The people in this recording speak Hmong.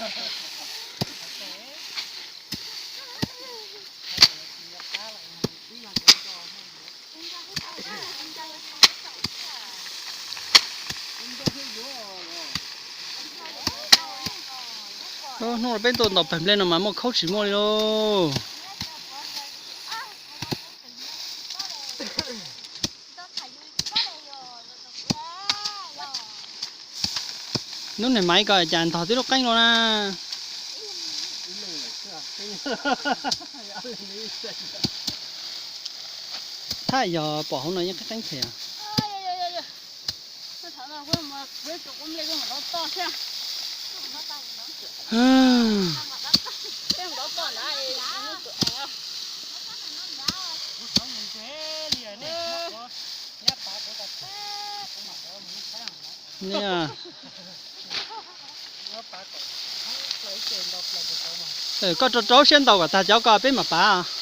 Hnub no peb tuaj ntaus pawg nplej no mas muaj khaub tsis muaj li lauj. Hnub niag Maiv ko cas ntog tib lub qeeb los na. Thaj yog pom hauv no yeej qeeb qeeb thiab. Koj rau rau siab ntaus kom tag cov ko peb mam pav.